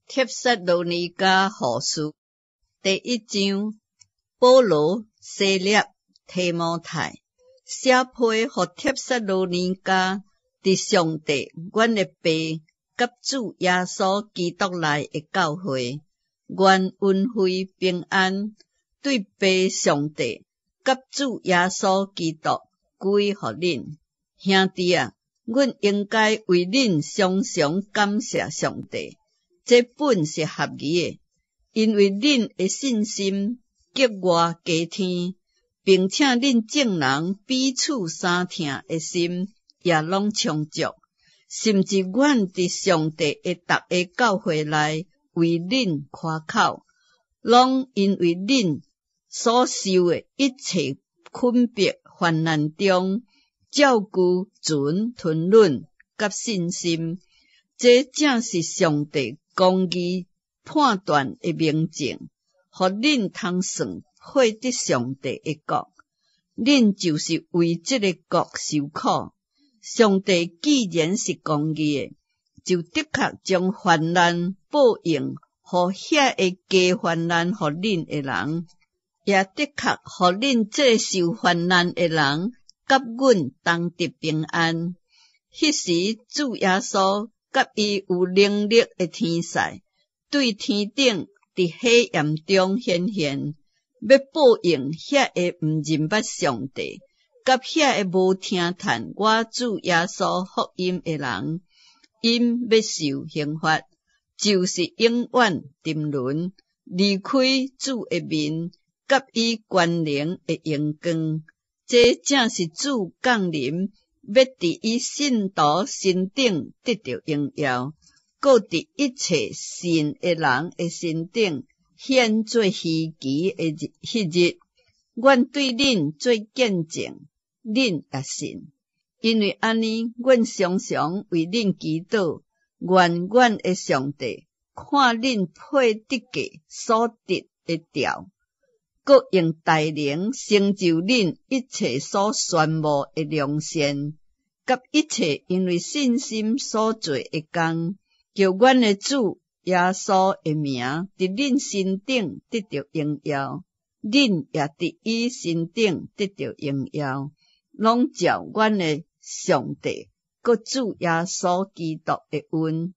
帖撒羅尼迦後書第一章，保羅、西勒、提摩太寫批予帖撒羅尼迦佇上帝阮的爸佮主耶穌基督內的教會，願恩惠平安對爸上帝佮主耶穌基督歸予恁。兄弟啊，阮應該為恁常常感謝上帝，這本是合宜的，因為恁的信心格外加添，並且恁眾人彼此相疼的心也攏充足，甚至阮佇上帝的逐个教會內為恁誇口，攏因為恁所受的一切困迫患難中，照舊存吞忍佮信心，這正是上帝公義判斷的明證，予恁通算配得上帝的國。恁就是為這个國受苦。上帝既然是公義的，就的確將患難報應予遐个加患難予恁的人，也的確予恁這受患難的人，佮阮同得平安。彼時主耶穌佮伊有能力的天使，對天頂佇火焰中顯現，欲報應遐个毋認捌上帝，佮遐个無聽趁我主耶穌福音的人，𪜶欲受刑罰，就是永遠沉淪，離開主的面，佮伊權能的榮光。這正是主降臨，欲佇伊信徒身頂得著榮耀，閣佇一切信的人的身頂顯做稀奇的彼日。阮對恁做見證，恁也信。因為按呢，阮常常為恁祈禱，願阮的上帝看恁配得過所得的召，閣用大能成就恁一切所宣慕的良善，佮一切因為信心所做的工，叫阮的主耶穌的名佇恁身頂得著榮耀，恁也佇伊身頂得著榮耀，攏照阮的上帝閣主耶穌基督的恩。